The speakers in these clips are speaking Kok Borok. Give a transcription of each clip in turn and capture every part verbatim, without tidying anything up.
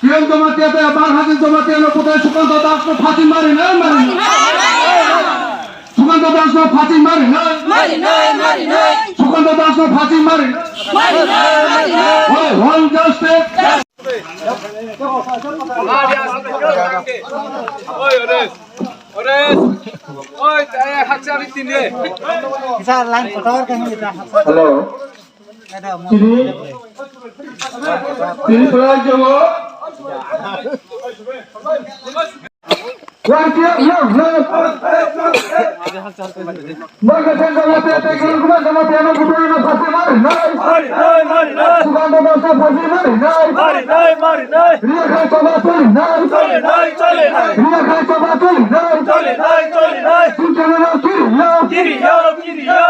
Kiran Jamatia tei Mark Hasin Jamatia no putai Sukanta Das no phachi mari nai, mari nai. Sukanta Das no phachi mari nai. Mari nai, mari nai. Sukanta Das no phachi mari nai. Mari nai, mari nai. Hoi, hoi, justice. Oi, ore. Ore. Oi, taya haksa bitinde. Hello. Chini, chini pura jogo. Wajib yang. Bagasan Jamatia tei Kiran Kumar Jamatia no putai no phachi mari nai. Mari nai, mari nai. Sukanta Das no phachi mari nai. Mari nai, mari nai. Riya khai toba choli nai. Choli nai, choli nai. Riya khai toba choli nai. Choli nai, choli nai. Sukanta no kiri ya. Kiri ya, kiri ya.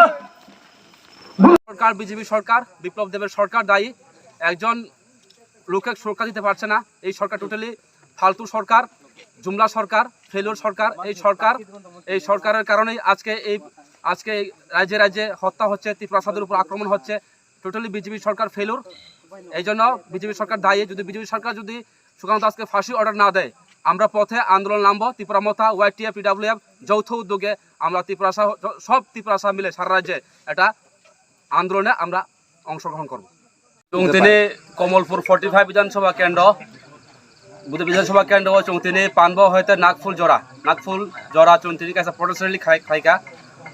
সরকার, বিজেপি সরকার, বিপ্লব দেবের সরকার দায়ী। একজন লোকে সুরক্ষা দিতে পারছে না। এই সরকার টোটালি ফালতু সরকার, জুমলা সরকার, ফেলিওর সরকার। এই সরকার, এই সরকারের কারণেই আজকে এই, আজকে এই রাজ্যে রাজ্যে হত্যা হচ্ছে, ত্রিপুরা সাধুর উপর আক্রমণ হচ্ছে। টোটালি বিজেপি সরকার ফেলিওর। এই জন্য বিজেপি সরকার দায়ী। যদি বিজেপি সরকার যদি সুকান্ত দাসকে ফাঁসি অর্ডার না দেয়, আমরা পথে আন্দোলন নামবো। ত্রিপুরা মথা, ওয়াইটিএফ, টিডাব্লিউএফ যৌথ উদ্যোগে আমরা ত্রিপুরা সহ, সব ত্রিপুরা সহ মিলে সারা রাজ্যে একটা আন্দোলনে আমরা অংশগ্রহণ করব। Chwng tini Komolpur forty five বিধানসভা কেন্দ্র, বুধ বিধানসভা কেন্দ্র, chwng tini Panbo hoite Nagphul jora, Nagphul jora chwng tini kaisa protest rally khlai, khlaikha.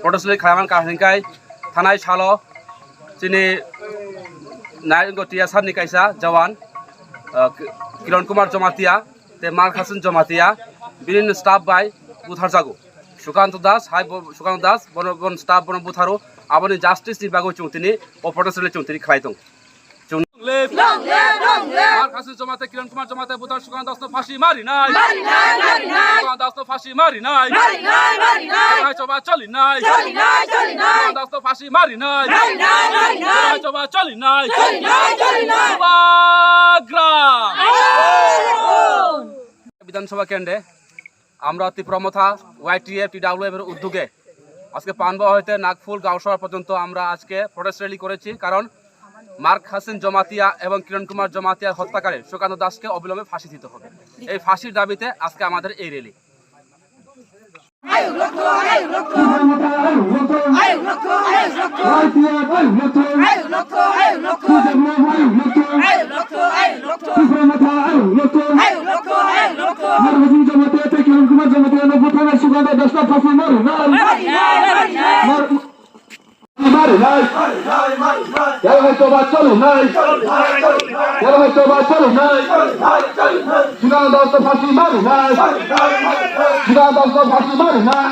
Protest rally khlaiman kahini kai thanai salo chini Narengo Tiasar ni kaisa jawan, uh, Kiran Kumar Jamatia, tei Mark Hasin Jamatia, bini staff bai butharjago. Sukanta Das, hai bo, Sukanta Das, bono, bon staff bono butharo, aboni justice ni bagwi chwng tini o protest rally chwng tini khlai tong. Chwng Long live, long live. Mark Hasin Jamatia, Kiran Kumar Jamatia, buthar Sukanta Das no phachi mari nai. Mari nai, mari nai. Sukanta Das no phachi mari nai. Mari nai, mari nai. Hai choba choli nai. Choli nai, choli nai. Sukanta Das no phachi mari nai. Mari nai, mari nai. Hai choba choli nai. Choli nai, choli nai. Bubagra. বিধানসভা কেন্দ্রে আমরা ত্রিপুরা মথা, ওয়াইটিএফ, টিডাব্লিউএফ এর উদ্যোগে আজকে পানবা হইতে নাগফুল গাঁওসভা পর্যন্ত আমরা আজকে প্রোটেস্ট র‍্যালি করেছি। কারণ মার্ক হাসিন জমাতিয়া এবং কিরণ কুমার জমাতিয়ার হত্যাকারী সুকান্ত দাসকে অবিলম্বে ফাঁসি দিতে হবে। এই ফাঁসির দাবিতে আজকে আমাদের এই rally. Mari nai. Yala hai choba choli nai. Yala hai choba choli nai. Sina dos to phasi mari nai. Sina dos to phasi mari nai.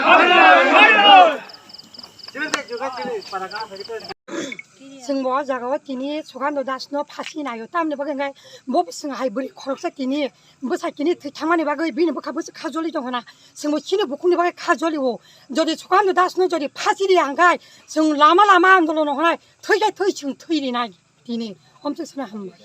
Chwng bo o jaga o tini Sukanta Das no phasi naio, tamni bagwi hwnkhe bo bwswng hai bwrwi khoroksa tini bwsai tini thwi thangmani bagwi bini bwkha bwswk kha joli tong khna. Chwng bo chini bukhukni bagwi kha joli o. Jodi Sukanta Das no jodi phasi riya hwnkhe chwng lama lama andolon hwnai thwi khai thwi chwng thwi rinai tini. Omswk sano hambai.